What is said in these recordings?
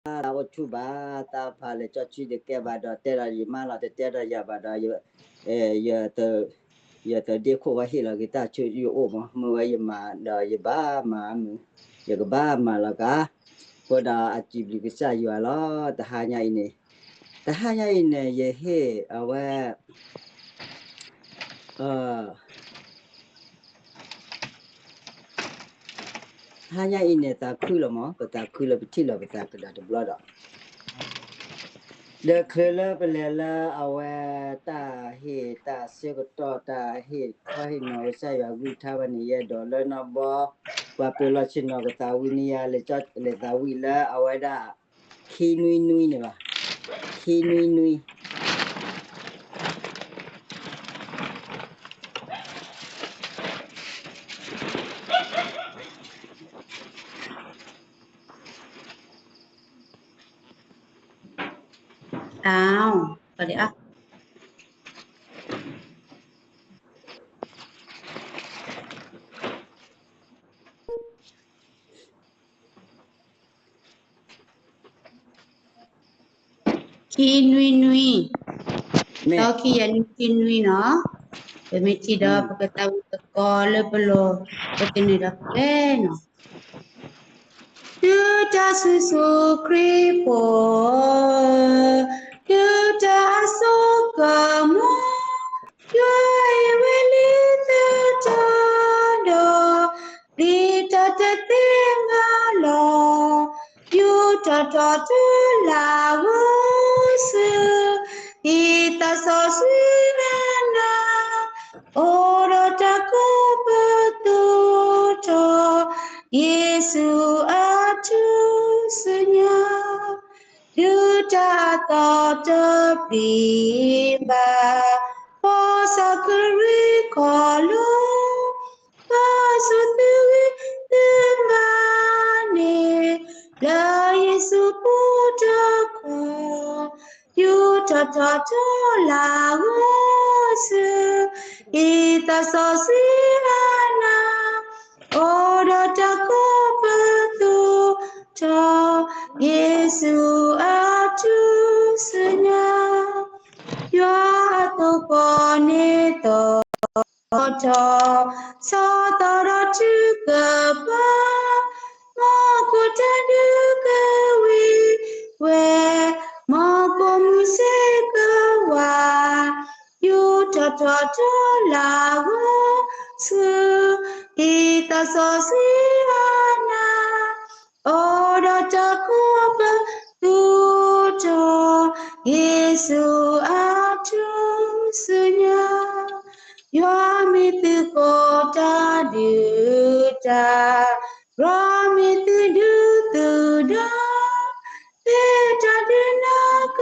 တၢ်အိၣ်ထူၣ်ဘၣ်, တၢ်ဖးလဲၤကၠီဆံတကဲဘၣ်ဒီး တဲဒီးယမါလီၤ, တတဲဒီးယၤဘၣ်ဒီး ယ ယတဒ့ခိၣ်ဝဲဟ့ၣ်လီၤက့ၤတၢ်ဆူယအိၣ်မး, မ့ၢ်ဝဲယမၤဒီးယဘၣ်မၤမုာ်, ယကဘၣ်မၤလီၤကါ, အဃိဒီးအစံးဘျုးကစၢ်ယွၤလီၤ. တဟါညါအံၤန့ၣ်, တဟါညါအံၤန့ၣ် ယဟ့ၣ်အဝဲ ဟါညါအံၤန့ၣ် သးခုလီၤမး, ပသးခုလၢပထံၣ်လီၤပသးကဒီးတဘျီဒီး, ဒီးချုးလၢပလဲၤလၢအဝဲ တၢ်ဟ့ၣ်တၢ်ဆၢကတီၢ် တၢ်ဟ့ၣ်ခီဟ့ၣ်နီၤကစၢ်ယွၤကလုၢ်ကထါဝဲန့ၣ် ယအဲၣ်ဒိးလၢနီၢ်ဘီ ပှၤပၢၤလီၢ်ဆ့ၣ်နီၤကသးဝံၣ်န့ၢ်ယၤ လဲၤသးဝံၣ်လၢအဝဲဒၣ် ခံနွံနွံန့ၣ်ဘၣ်, ခံနွံနွံ အါ, ပှၤဒ်အါ ခံနွံနွံ, ဒီးခံယၤနွံခံနွံနီၤ, ပမ့ၢ်ထံၣ်ဒီးပကသးဝံၣ်သကိးလၢပလိၤ, ပကန့ၢ်ဒီးဖဲနီၤ, တုၤတၢ်စုဆူခရံာ်ဖိ, တုၤတၢ်အစိကမီၤ, ယွၤအဲၣ်ဝဲလံသတးဒီး, ဒ်တၢ်တသ့မၤလီၤ, ယူာ်ထီၣ်ထီထီၣ်လၢဂီၤဆူ, ဒ်သးစီဆှံအနၢ်, အိၣ်ဒီးတၢ်ကိးပသူထီၣ်, ယ့ၣ်ၡူးအထူၣ်စုညါ, ဒုၣ်တၢ်အသီတပျံၤဘၣ်, ဖီစီၤခရံာ်ခီလီၤ, ပၢ်ဆူသုဂံၢ်သုဘါန့ၣ်, လၢယ့ၣ်ၡူးဖိတခီ, ယူာ်ထီၣ်ထီထီၣ်လၢဂီၤဆူ, ဒ်သးစီဆှံအနၢ်, အိၣ်ဒီးတၢ်ကိးပသူထီၣ်, ယ့ၣ်ၡူးအထူၣ်စုညါ, ယွၤအသကိးန့ၣ်သီ ထီၣ်, ဆီၣ်သီဒီးထုကဖၣ်, မီၢ်ခိၣ်တၢ်ဒုးကဝံၤဝဲ, မီၢ်ခိၣ်မုၢ်ဆ့ၣ်ကဝါ, ယူာ်ထီၣ်ထီထီၣ်လၢဂီၤဆူ, ဒ်သးစီဆှံအနၢ်, အိၣ်ဒီးတၢ်ကိးပသူထီၣ်, ယ့ၣ်ၡူးအထူၣ်စုညါ, ယွၤမ့ၢ်သုးခိၣ်တၢ်ဒုးတၢ်, ယွၤမ့ၢ်သုးဒုးသုးဒါ, သ့ၣ်တၢ်ဒုးနၢ်က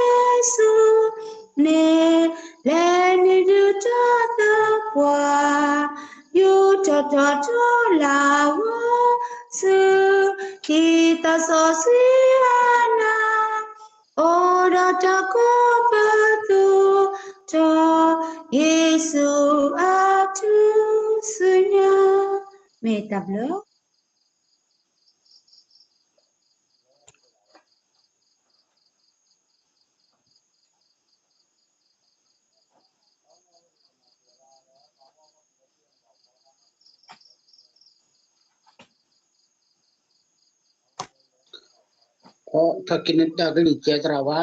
စူၤန့ၣ်, လဲၤနုာ်ဒုးတၢ်သပှၢ်, ယူာ်ထီၣ်ထီထီၣ်လၢဂီၤဆူ, ဒ်သးစီဆှံအနၢ်, အိၣ်ဒီးတၢ်ကိးပသူထီၣ်, ယ့ၣ်ၡူးအထူၣ်စုညါ, မ့ၢ်တၢ်ဘျုး ထီၣ်က့ၤန့ၣ်တၢ်ကလုၢ်ကဲသရၣ်ဝါ,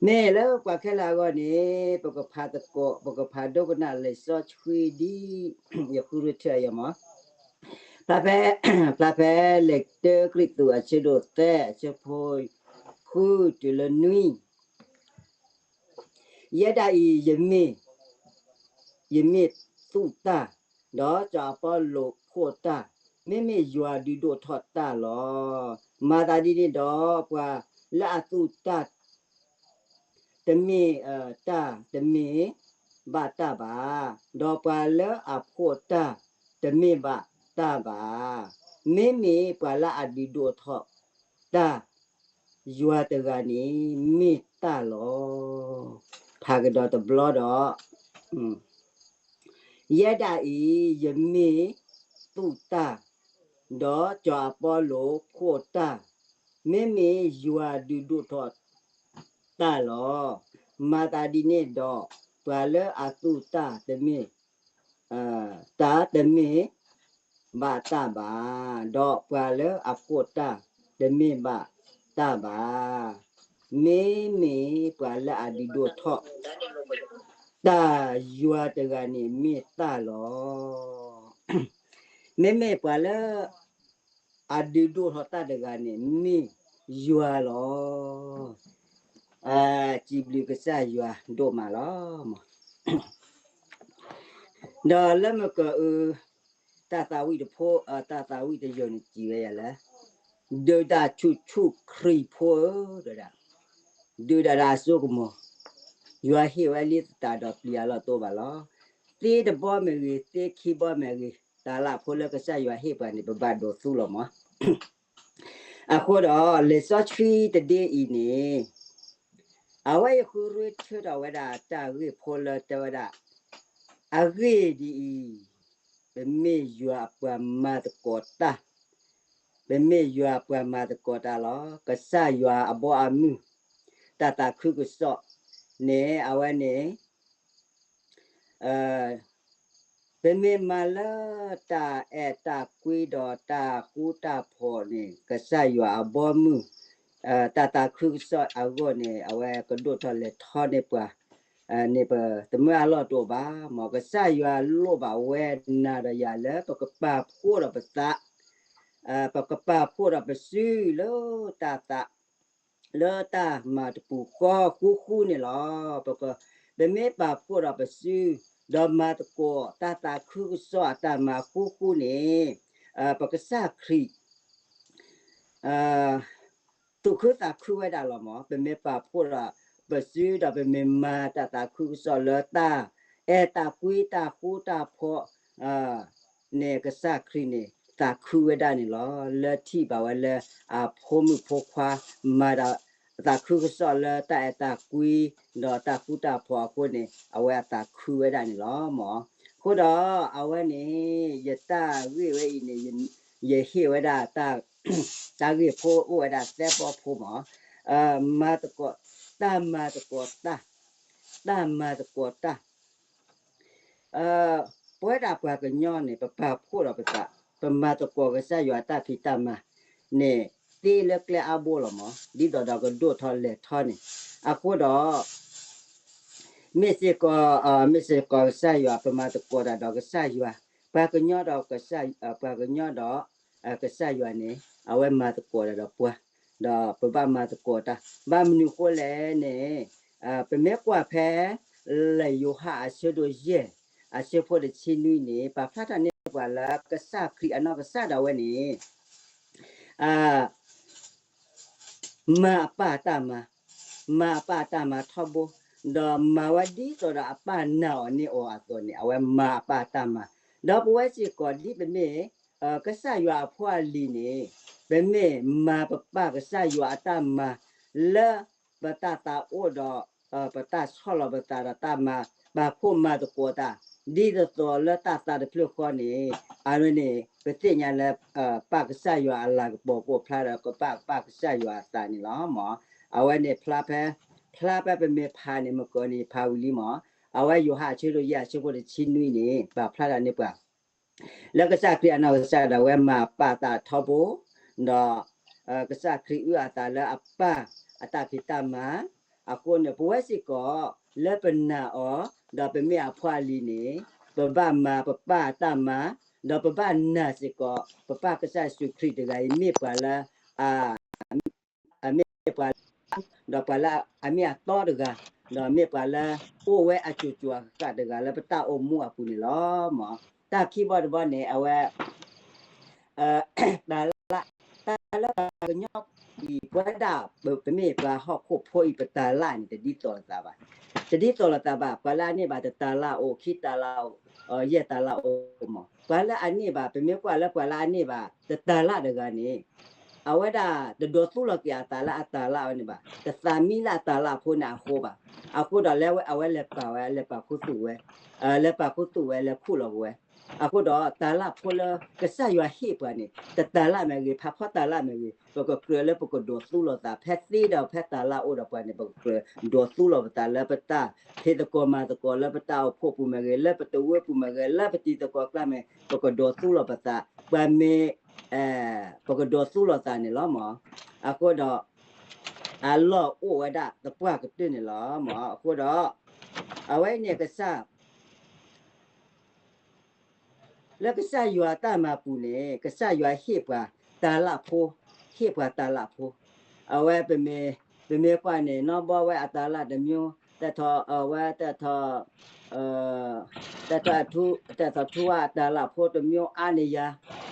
မ့ၢ်လၢပှၤခဲလၢာ်အဂီၢ်န့ၣ် ပကဖးသကိး ပကဖးဒိကနၣ်လံာ်စီဆှံဒ် ယဃုထၢထၢအံၤမး, ဖျါဖဲ ဖျါဖဲလံာ်တၢကရံၣ်သူးအဆၢဒိၣ်သၢ အဆၢဖိ ဃုတုၤလၢနွံ ယဲဒၣ်အံၤ ယမ့ၢ် ယမ့ၢ်သူၣ်တၢ်, ဒီးစီၤအပီလိၣ်ဖှိၣ်တၢ်, မ့မ့ၢ်ယွၤဒုးဒိၣ်ထီၣ်တၢ်လီၤ. မၤသးဒ်န့ၣ်ဒီး ပှၤလၢအသူၣ်တၢ် တမ့ၢ်တၢ် တမ့ၢ်ဘၣ်တၢ်ဘၣ်, ဒီးပှၤလၢအဖှိၣ်တၢ် တမ့ၢ်ဘၣ်တၢ်ဘၣ်, မ့မ့ၢ်ပှၤလၢအဒုးဒိၣ်ထီၣ်တၢ် ယွၤတဂၤန့ၣ်မ့ၢ်တၢ်လီၤ. ဖးကဒီးတဘျီဒီး, ယဲဒၣ်အံၤ ယမ့ၢ်သူၣ်တၢ်, ဒီးစီၤအပီလိာ်ခိၣ်တၢ်, မ့မ့ၢ်ယွၤဒုးဒိၣ်ထီၣ်တၢ်လီၤ. မၤသးဒ်န့ၣ်ဒီး ပှၤလၢအသူၣ်တၢ်တမ့ၢ် တၢ်တမ့ၢ်ဘၣ်တၢ်ဘၣ်, ဒီးပှၤလၢအခိၣ်တၢ်တမ့ၢ်ဘၣ်တၢ်ဘၣ်. မ့မ့ၢ်ပှၤလၢအဒုးဒိၣ်ထီၣ်တၢ်ယွၤတဂၤန့ၣ်မ့ၢ်တၢ်လီၤ. မ့မ့ၢ်ပှၤလၢအဒုးဒိၣ်ထီၣ်တၢ်တဂၤန့ၣ်မ့ၢ်ယွၤလီၤ. စံးဘျုးကစၢ်ယွၤဒိၣ်မးလီၤ. ဒီးလၢမကၢအၢ တၢ်သးဝံၣ်တဖိ တၢ်သးဝံၣ်တယုၢ်န့ၣ်စံးဝဲယၤလၢ ဒုးဒၣ်ဆူၣ်ဆူၣ်ခရံာ်ဖိဧၢ, ဒုးဒၣ်ဒုးဒၣ်ဒၣ်အစိကမီၤ, ယွၤဟ့ၣ်ဝဲလံသတးဒီးပျံၤအလီၢ်တအိၣ်ဘၣ်လီၤ. သ့တဘီမ့ၢ်ဂ့ၤ, သ့ခံဘီမ့ၢ်ဂ့ၤ, တၢ်လၢ်ဖိလၢကစၢ်ယွၤဟ့ၣ်ပှၤန့ၣ် ပဘၣ်ဒိးသူလီၤမး. အဃိဒီး လံာ်စီဆှံတဒ့အံၤန့ၣ် အဝဲအံၤဃုရ့ထၢထီၣ်ဝဲဒၣ်တၢ်ဂ့ၢ်ဖိလၢတဲဝဲဒၣ် အဂ့ၢ်ဒ်အံၤ, ပမ့ၢ်ယွၤအပှၤမၤသကိးတၢ်, ပမ့ၢ်ယွၤအပှၤမၤသကိးတၢ်လီၤ. ကစၢ်ယွၤအဘီအမုၢ်, တၢ်သးခုကစီၣ်န့ၣ် အဝဲန့ၣ် ပမ့ၢ်မၤလၢတၢ်အဲၣ်တၢ်ကွံဒီးတၢ်ဃူတၢ်ဖိးန့ၣ် ကစၢ်ယွၤအဘီအမုၢ်, တၢ်သးခုကစီၣ်အဂီၢ်န့ၣ် အဝဲကဒိၣ်ထီၣ်လဲၤထီၣ်န့ၢ်ပှၤ, န့ၣ်ပတမၢအလီၢ်တအိၣ်ဘၣ်. မ်ကစၢ်ယွၤလိၣ်ဘၣ်ဝဲနၤဒီးယၤလၢပကပာ်ဖှိၣ်ဒီးပသး, ပကပာ်ဖှိၣ်ဒီးပစုလၢတၢ်သး လၢတၢ်မၤတပူၤဃီဃူဃူန့ၣ်လီၤ. ပမ့ၢ်ပာ်ဖှိၣ်ဒီးပစု, ဒီးမၤသကိးတၢ်သးခုကစီၣ်အတၢ်မၤဃူဃူန့ၣ်, ပကစၢ်ခရံာ် သူၣ်ခုသးခုဝဲဒၣ်လီၤမး. ပမ့ၢ်ပာ်ဖှိၣ်ဒီးပစု ဒီးပမ့ၢ်မၤတၢ်သးခုကစီၣ်လၢတၢ်အဲၣ်တၢ်ကွံတၢ်ဃူတၢ်ဖိး န့ၣ်ကစၢ်ခရံာ်န့ၣ် သးခုဝဲဒၣ်န့ၣ်လီၤ. လၢထံၣ်ဘၣ်ဝဲလၢအဖိမုၣ်ဖိခွါ မၤဒီးသးခုကစီၣ်လၢတၢ်အဲၣ်တၢ်ကွံ ဒီးတၢ်ဃူတၢ်ဖိးအဃိန့ၣ် အဝဲအသးခုဝဲဒၣ်န့ၣ်လီၤမး. အဃိဒီးအဝဲန့ၣ် ယတၢ်ဂ့ၢ်ဝဲအံၤန့ၣ် ယဟ့ၣ်ဝဲဒၣ် တၢ်ဂ့ၢ်ဖိအိၣ်ဝဲဒၣ်သၢဘီဖိမး, မၤသကိး, တၢ်မၤသကိးတၢ်, တၢ်မၤသကိးတၢ် ပဝဲဒၣ်ပှၤကညီန့ၣ် ပပာ်ဖှိၣ်ဒီးပသး, ပမၤသကိးကစၢ်ယွၤအတၢ်ဖံးတၢ်မၤန့ၣ် သ့လၢကျဲအါဘိလီၤမး, ဒ်သိးဒီးကဒိၣ်ထီၣ်လဲၤထီၣ်န့ၣ်, အဃိဒီး မ့ၢ်စ့ၢ်ကီး, မ့ၢ်စ့ၢ်ကီးကစၢ်ယွၤ ပမၤသကိးတၢ်ဒီးကစၢ်ယွၤ, ပှၤကညီဒီး, ပှၤကညီဒီး ကစၢ်ယွၤန့ၣ် အဝဲမၤသကိးတၢ်ဒီးပှၤ, ဒီးပဘၣ်မၤသကိးတၢ်, ဘၣ်မနုၤဃိလဲၣ်န့ၣ်, ပမ့ၢ်ကွၢ်ဖဲ လံာ်ယိၤဟၣ်အဆၢဒိၣ်ယဲၢ်, အဆၢဖိတဆံနွံန့ၣ် ပာ်ဖျါထီၣ်န့ၢ်ပှၤလၢကစၢ်ခရံာ်အနီၢ်ကစၢ်ဒၣ်ဝဲန့ၣ် မၤအပၢ်အတၢ်မၤ, မၤအပၢ်အတၢ်မၤထီဘိ, ဒီးမၤဝဲဒ်သိးဒီးအပၢ်နာ်အီၤန့ၢ်အီၤအသိးန့ၣ် အဝဲမၤအပၢ်အတၢ်မၤ, ဒီးပဝဲစ့ၢ်ကီးဒ်ပမ့ၢ် ကစၢ်ယွၤအဖိအလံၤန့ၣ် ပမ့ၢ်မၤပပၢ်ကစၢ်ယွၤအတၢ်မၤ လၢပတၢ်သးအိၣ်ဒီး ပတၢ်ဆီၣ်လီၤပသးဒီးတၢ်မၤ ပာ်ဖှိၣ်မၤသကိးတၢ် ဒ်သိးသိးလၢတၢ်သးတဖျၢၣ်ဃီန့ၣ် အဝဲန့ၣ် ပသ့ၣ်ညါလၢ ပၢ်ကစၢ်ယွၤအလၤကပီၤကအိၣ်ဖျါဒီး ကဘၣ်ပၢ်ကစၢ်ယွၤအသးန့ၣ်လီၤမး. အဝဲန့ၣ်ဖျါဖဲ, ဖျါဖဲပမ့ၢ်ဖးန့ၣ် မကၢန့ၣ် ဖးဝံၤလံမး. အဝဲယိၤဟၣ်အဆၢဒိၣ်ယဲၢ်အဆၢဖိတဆံနွံန့ၣ် ပာ်ဖျါထီၣ်န့ၢ်ပှၤ လၢကစၢ်ခရံာ်အနီၢ်ကစၢ်ဒၣ်ဝဲမၤအပၢ်အတၢ်ထီဘိ, ဒီး ကစၢ်ခရံာ်အုၣ်အသးလၢအပၢ်အတၢ်ဖံးတၢ်မၤ, အဃိန့ၣ် ပဝဲစ့ၢ်ကီး လၢပနာ်အီၤ ဒီးပမ့ၢ်အဖိအလံၤန့ၣ် ပဘၣ်မၤပပၢ်အတၢ်မၤ, ဒီးပဘၣ်နာ်စ့ၢ်ကီး ပပၢ်ကစၢ်ယ့ၣ်ၡူးခရံာ်တဂၤအံၤ မ့ၢ်ပှၤလၢ အမ့ၢ်ပှၤလၢ ဒီးပှၤလၢအမ့ၢ်အတီတဂၤ, ဒီးမ့ၢ်ပှၤလၢ အိၣ်ဝဲအစိၤစိၤအဃၣ်ဃၣ်တဂၤလၢပတၢ်အိၣ်မူအပူၤန့ၣ်လီၤမး. တၢ်ခံဘီတဘီန့ၣ် အဝဲ တၢ်လၢ်, တၢ်လၢပှၤကညီအံၤ ပဝဲဒၣ် ပမ့ၢ်ပှၤဟီၣ်ခိၣ်ဖိအံၤ ပတၢ်လၢ်န့ၣ် တဒ်သိးလိာ်သးဘၣ်. တဒ်သိးလိာ်သးဘၣ်. ပှၤလၢအန့ၢ်ဘၣ်တတၢ်လၢ်အိၣ်, ခံတၢ်လၢ်အိၣ်, ယဲၢ်တၢ်လၢ်အိၣ်မး. ပှၤလၢအန့ၢ်ဘၣ်, ပမ့ၢ်ကွၢ်လၢပှၤလၢအန့ၢ်ဘၣ် တတၢ်လၢ်တဂၤန့ၣ် အဝဲဒၣ်တဒိးသူလီၤက့ၤအသးလၢအတၢ်လၢ်ဝဲန့ၣ်ဘၣ်. တသးမံလၢအတၢ်လၢ်ဖိန့ၣ်အဃိဘၣ်. အဃိဒီးလၢအဝဲလဲၤပာ်ဝဲ, လဲၤပာ်ခူသူၣ်ဝဲ, လဲၤပာ်ခူသူၣ်ဝဲ, လဲၤခူၣ်လီၤက့ၤဝဲ အဃိဒီးတၢ်လၢ်ဖိလၢကစၢ်ယွၤဟ့ၣ်ပှၤန့ၣ် တတၢ်လၢ်မ့ၢ်ဂ့ၤ ဖးဖီတၢ်လၢ်မ့ၢ်ဂ့ၤ ပကကြၢးလၢပကဒိးသူလီၤသး ဖဲသ့ဒီးဖဲတၢ်လၢ်အိၣ်ဒီးပှၤန့ၣ် ပကကြၢးဒိးသူလီၤပသးလၢပတၢ်ဖံးသကိးမၤသကိး လၢပတၢ်အိၣ်ဖှိၣ်ပူၤမ့ၢ်ဂ့ၤ လၢပတဝၢပူၤမ့ၢ်ဂ့ၤ လၢပတံၤသကိးကျါမ့ၢ် ပကဒိးသူလီၤပသး ပှၤမ့ၢ် ပကဒိးသူလီၤသးန့ၣ်လီၤမၢ်. အဃိဒီး အလီၢ်အိၣ်ဝဲဒၣ်သပှၢ်ကတၢၢ်န့ၣ်လီၤမၢ်. အဃိဒီး အဝဲန့ၣ်ကစၢ် လၢကစၢ်ယွၤတၢ်မၤပူၤန့ၣ် ကစၢ်ယွၤဟ့ၣ်ပှၤတၢ်လၢ်ဖိ, ဟ့ၣ်ပှၤတၢ်လၢ်ဖိ, အဝဲ ပမ့ၢ်ကွၢ်န့ၣ် နီၢ်ဘီဝဲအတၢ်လၢ်တမျိုး, တၢ်ထီၣ်အဝဲ တၢ်ထီၣ် တၢ်ထီၣ်ထူဝါအတၢ်လၢ်ဖိတမျိုးအါန့ၢ်ယ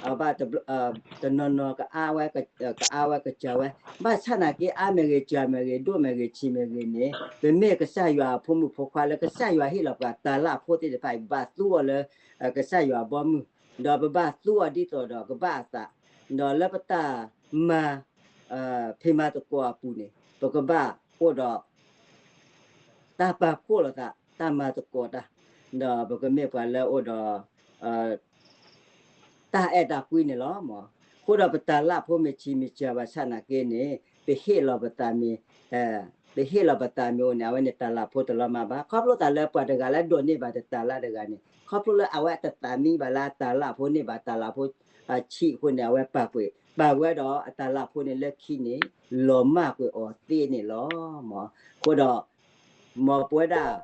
ၤ, ဘၣ် တနီၤနီၤ ကအါဝဲကစၢ်ဝဲ, ဘၣ်ဆၣ်နာ်က့ အါမ့ၢ်ဂ့ၤ စှၤမ့ၢ်ဂ့ၤ ဒိၣ်မ့ၢ်ဂ့ၤ ဆံးမ့ၢ်ဂ့ၤန့ၣ် ပမ့ၢ်ကစၢ်ယွၤအဖိမုၣ်ဖိခွါလၢကစၢ်ယွၤဟ့ၣ်လီၤပှၤတၢ်လၢ်ဖိသ့ၣ်တဖၣ်အံၤ ဘၣ်သူအီၤလၢ ကစၢ်ယွၤအဘီအမုၢ်, ဒီးပဘၣ်သူအီၤဒ်သိးဒီးကဘၣ်အသး, ဒီးလၢပတၢ်မၤ ဖံးမၤသကိးအပူၤန့ၣ် ပကဘၣ်အိၣ်ဒီး တၢ်ပာ်ဖှိၣ်လိာ်သး တၢ်မၤသကိးတၢ်, ဒီးပကမ့ၢ်ပှၤလၢအိၣ်ဒီး တၢ်အဲၣ်တၢ်ကွံန့ၣ်လီၤမၢ်. အဃိဒီးပတၢ်လၢ်ဖိမ့ၢ်ဆံးမ့ၢ်စှၤဘၣ်ဆၣ်နာ်က့န့ၣ် ပဟ့ၣ်လီၤပသးမ့ၢ် ပဟ့ၣ်လီၤပသးမ့ၢ်အိၣ်န့ၣ် အဝဲန့ၣ်တၢ်လၢ်ဖိတလီၤမၢ်ဘၣ်. ခီဖျိသးလၢပှၤတဂၤလၢဒိးန့ၢ်ဘၣ်တၢ်လၢ်တဂၤန့ၣ် ခီဖျိလၢအဝဲအတသးမံဘၣ်လၢအတၢ်လၢ်ဖိန့ၢ်ဘၣ်တၢ်လၢ်ဖိ ဆံးအဃိန့ၣ် အဝဲပာ်ကွံာ် ပာ်ဝဲဒီးအတၢ်လၢ်ဖိန့ၣ်လၢခံန့ၣ် လီၤမၢ်ကွံာ်အီၤသ့န့ၣ်လီၤမၢ်. အဃိဒီး မ်ပဝဲဒၣ်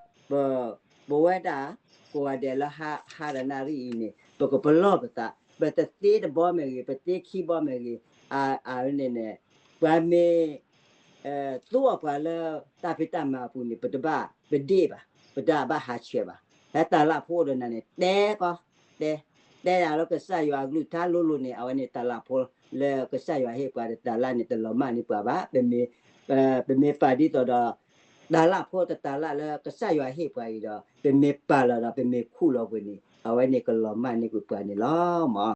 ပဝဲဒၣ် ကိးဂၤဒဲးလၢဟါတနၣ်ရံၣ်အံၤန့ၣ် ပကပလီၢ်ပသး ပတသ့တဘီမ့ၢ်ဂ့ၤ ပသ့ခံဘီမ့ၢ်ဂ့ၤ အန့ၣ်န့ၣ် ပှၤမ့ၢ် သူအီၤပှၤလၢတၢ်ဖံးတၢ်မၤအပူၤန့ၣ် ပတဘၣ်ပဒ့ၣ်ဘၣ် ပတဘၣ်ဟးဆှဲးဘၣ်. ဖဲတၢ်လၢ်ဖိအိၣ်ဒီးနၤန့ၣ် တဲကီ တဲ တဲဒၣ်လၢကစၢ်ယွၤအကလုၢ်ကထါလိၤလိၤန့ၣ် အဝဲန့ၣ်တၢ်လၢ်ဖိလၢကစၢ်ယွၤဟ့ၣ်ပှၤဒီးတၢ်လၢ်န့ၣ် တလီၤမၢ်န့ၢ်ပှၤဘၣ်. ပမ့ၢ်ပာ်ဒ်သိးဒီး တၢ်လၢ်ဖိတတၢ်လၢ်လၢကစၢ်ယွၤဟ့ၣ်ပှၤအံၤဒီး ပမ့ၢ်ပာ်လီၤဒီးပမ့ၢ်ခူၣ်လီၤကွံာ်န့ၣ် အဝဲန့ၣ်ကလီၤမၢ်န့ၢ်ကွံာ်ပှၤန့ၣ်လီၤမၢ်.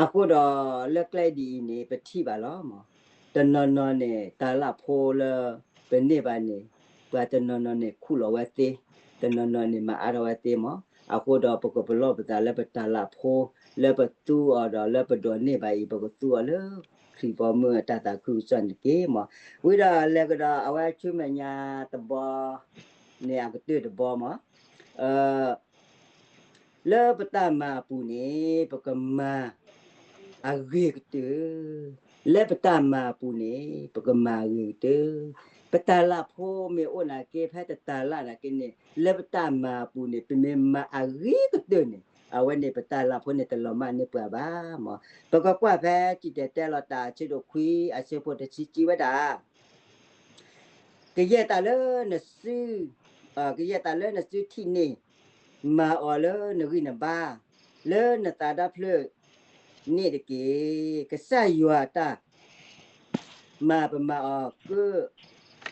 အဃိဒီးလၢကျဲဒ်အံၤန့ၣ် ပထံၣ်ဘၣ်လီၤမၢ်. တနီၤနီၤန့ၣ် တၢ်လၢ်ဖိလၢပန့ၢ်ဘၣ်န့ၣ် ပှၤတနီၤနီၤန့ၣ်ခူၣ်လီၤဝဲသ့, တနီၤနီၤန့ၣ်မၤအါထီၣ်ဝဲသ့မၢ်. အဃိဒီးပကပလီၢ်ပသးလၢပတၢ်လၢ်ဖိ လၢပသူအီၤဒီးလၢပဒိးန့ၢ်ဘၣ်အံၤ ပကသူအီၤလၢခရံာ်ဘီမုၢ်အတၢ်သးခုကစီၣ်န့ၣ်တက့ၢ်မၢ်. ဝံၤဒီးလဲၤကဒီးအဝဲဆူမဲာ်ညါတဘီန့ၣ် အကတၢၢ်တဘီမၢ်. လၢပတၢ်မၤအပူၤန့ၣ် ပကမၤအဂ့ၤကတၢၢ်, လၢပတၢ်မၤအပူၤန့ၣ် ပကမၤအဂ့ၤကတၢၢ်. ပတၢ်လၢ်ဖိမ့ၢ်အိၣ်နာ်က့ ဖဲတတၢ်လၢ်နာ်က့န့ၣ် လၢပတၢ်မၤအပူၤန့ၣ် ပမ့ၢ်မၤအဂ့ၤကတၢၢ်န့ၣ် အဝဲန့ၣ်ပတၢ်လၢ်ဖိန့ၣ်တလီၤမၢ်န့ၢ်ပှၤဘၣ်မၢ်. ပကကွၢ်ဖဲစံၣ်တဲၤတဲလီၤတၢ်အဆၢဒိၣ်ခွံ အဆၢဖိတဆံ စံးဝဲဒၣ် ကယဲၢ်တၢ်လၢနစု, ကယဲၢ်တၢ်လၢနစုထံၣ်န့ၣ် မၤအီၤလၢနဂံၢ်နဘါ, လၢနသးဒီဖျၢၣ်န့ၣ်တက့ၢ်. ကစၢ်ယွၤတၢ်မၤ ပမၤအီၤ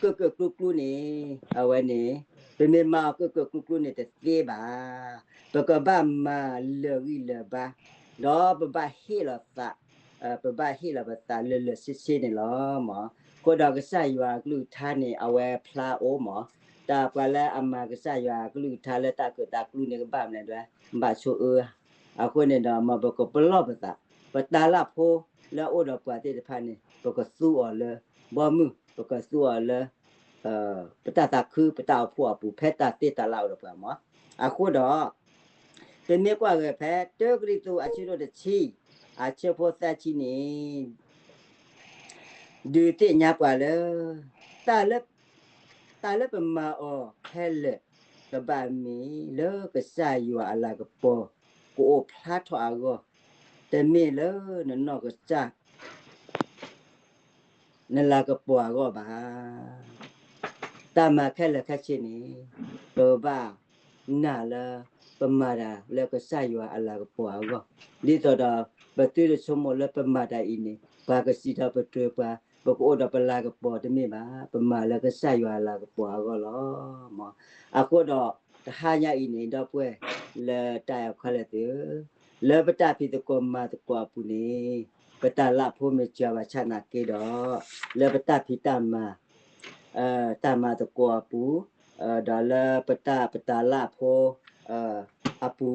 ကၢၣ်ကၢၣ်ကျူကျူန့ၣ် အဝဲန့ၣ် ပမ့ၢ်မၤအီၤကၢၣ်ကၢၣ်ကျူကျူန့ၣ်တသ့ဘၣ်. ပကဘၣ်မၤလၢာ်ဂံၢ်လၢာ်ဘါ, ဒီးပဘၣ်ဟ့ၣ်လီၤသး ပဘၣ်ဟ့ၣ်လီၤပသးလၢလၢာ်ဆ့ဆ့န့ၣ်လီၤမၢ်. အဃိဒီးကစၢ်ယွၤအကလုၢ်ကထါန့ၣ် အဝဲဖျါအိၣ်မၢ်. တၢ်ပှၤလၢအမၤကစၢ်ယွၤအကလုၢ်ကထါလၢတၢ်ကၢၣ်တၢ်ကျူန့ၣ် ကဘၣ်မနုၤဒဲ ဘၣ်ဆိၣ်အၢ. အဃိန့ၣ်ဒီး မ်ပကပလီၢ်ပသး ပတၢ်လၢ်ဖိလၢအအိၣ်ဒီးပှၤသ့ၣ်တဖၣ်န့ၣ် ပကသူအီၤလၢဘီမုၢ်, ပကသူအီၤလၢ ပတၢ်သးခု ပတၢ်အိၣ်ဖှိၣ်အပူၤ ဖဲတၢ်သ့တၢ်လၢ်အိၣ်ဒီးပှၤမၢ်. အဃိဒီး ပမ့ၢ်ကွၢ်ဂ့ၤဖဲ တၢကရံၣ်သူး အဆၢဒိၣ်တဆံ အဆၢဖိသၢဆံန့ၣ် ဒုးသ့ၣ်ညါပှၤလၢ တၢ်လၢ တၢ်လၢပမၤအီၤခဲလၢာ် ကဘၣ်မ့ၢ်လၢကစၢ်ယွၤအလၤကပီၤ ကအိၣ်ဖျါထီၣ်အဂီၢ်, တမ့ၢ်လၢနနီၢ်ကစၢ် နလၤကပီၤအဂီၢ်ဘၣ်. တၢ်မၤခဲလၢာ်ခဲဆ့န့ၣ် ပဘၣ်နာ်လၢ ပမၤတၢ်လၢကစၢ်ယွၤအလၤကပီၤအဂီၢ်, ဒ်သိးဒီး ပသုတဆိကမိၣ်လၢပမၤတၢ်အံၤန့ၣ် ပှၤကစံးထီၣ်ပတြၢၤပှၤ ပကအိၣ်ဒီးပလၤကပီၤတမ့ၢ်ဘၣ်, ပမၤလၢကစၢ်ယွၤအလၤကပီၤအဂီၢ်လီၤ. အဃိဒီး တဟါညါအံၤန့ၣ် ဒီပုၢ်ဝဲၢ်လၢတၢ်အဲၣ်ခဲလၢာ်သ့ၣ်ဧၢ, လၢပတၢ်ဖံးသကိးမၤသကိးအပူၤန့ၣ် ပတၢ်လၢ်ဖိမ့ၢ်စှၤဘၣ်ဆၣ်နာ်က့ဒီး လၢပတၢ်ဖံးတၢ်မၤ တၢ်မၤသကိးအပူၤ, ဒီးလၢပတၢ်ပတၢ်လၢအဖိအပူ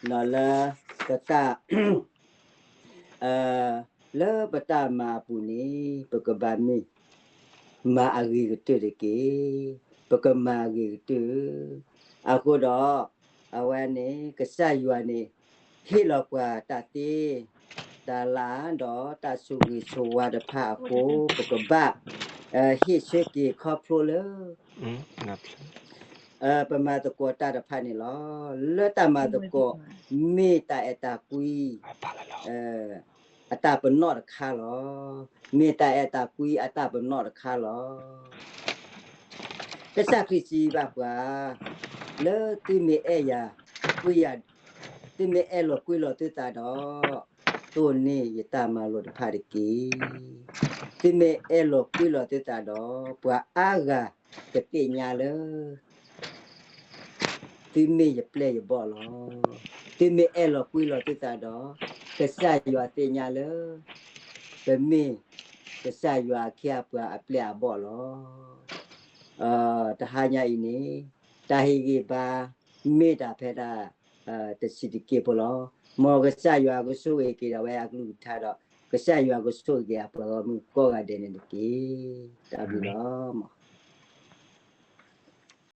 ၤ, ဒီးလၢပတၢ် လၢပတၢ်မၤအပူၤန့ၣ် ပကဘၣ်မ့ၢ်မၤအဂ့ၤကတၢၢ်တက့ၢ်. ပကမၤအဂ့ၤကတၢၢ်. အဃိဒီး အဝဲန့ၣ် ကစၢ်ယွၤန့ၣ် ဟ့ၣ်လီၤပှၤတၢ်သ့တၢ်လၢ် ဒီးတၢ်ဆိၣ်ဂ့ၤဆိၣ်ဝါတဖၣ်အဃိ ပကဘၣ် ဟ့ၣ်ဆၢက့ၤခီဖျိလၢ ပမၤသကိးတၢ်တဖၣ်န့ၣ်လီၤ. လၢတၢ်မၤသကိး မ့ၢ်တၢ်အဲၣ်တၢ်ကွံ အတၢ်ပနီၣ်တခါလီၤ. မ့ၢ်တၢ်အဲၣ်တၢ်ကွံအတၢ်ပနီၣ်တခါလီၤ. ကစၢ်ခရံာ်စံးဘၣ်ပှၤ, လၢသုမ့ၢ်အဲၣ်ယၤ, သုမ့ၢ်အဲၣ်လီၤကွံလီၤသုသးဒီး, တိၢ်န့ၢ်ယတၢ်မၤလိာ်တဖၣ်တက့ၢ်. သုမ့ၢ်အဲၣ်လီၤကွံလီၤသုသးဒီး, ပှၤအါဂၤကသ့ၣ်ညါလၢ သုမ့ၢ်ယပျဲၢ်ယဘီၣ်လီၤ. သုမ့ၢ်အဲၣ်လီၤကွံလီၤသုသးဒီး, ကစၢ်ယွၤသ့ၣ်ညါလၢ ပမ့ၢ်ကစၢ်ယွၤအခ့အပှၤအပျဲၢ်အဘီၣ်လီၤ. တဟါညါအံၤန့ၣ် တၢ်ဟ့ၣ်ဂံၢ်ဘါ မ့ၢ်တၢ်ဖဲဒၣ် တဆံးတက့ၢ်ဖိလီၤ. မ်ကစၢ်ယွၤကဆိၣ်ဂ့ၤက့ၤဒၣ်ဝဲအကလုၢ်ကထါဒီး ကစၢ်ယွၤကဆိၣ်ဂ့ၤက့ၤအပှၤဂီၢ်မုၢ်ကိးဂၤဒဲးန့ၣ်တက့ၢ်. တၢ်ဘျုးလီၤ.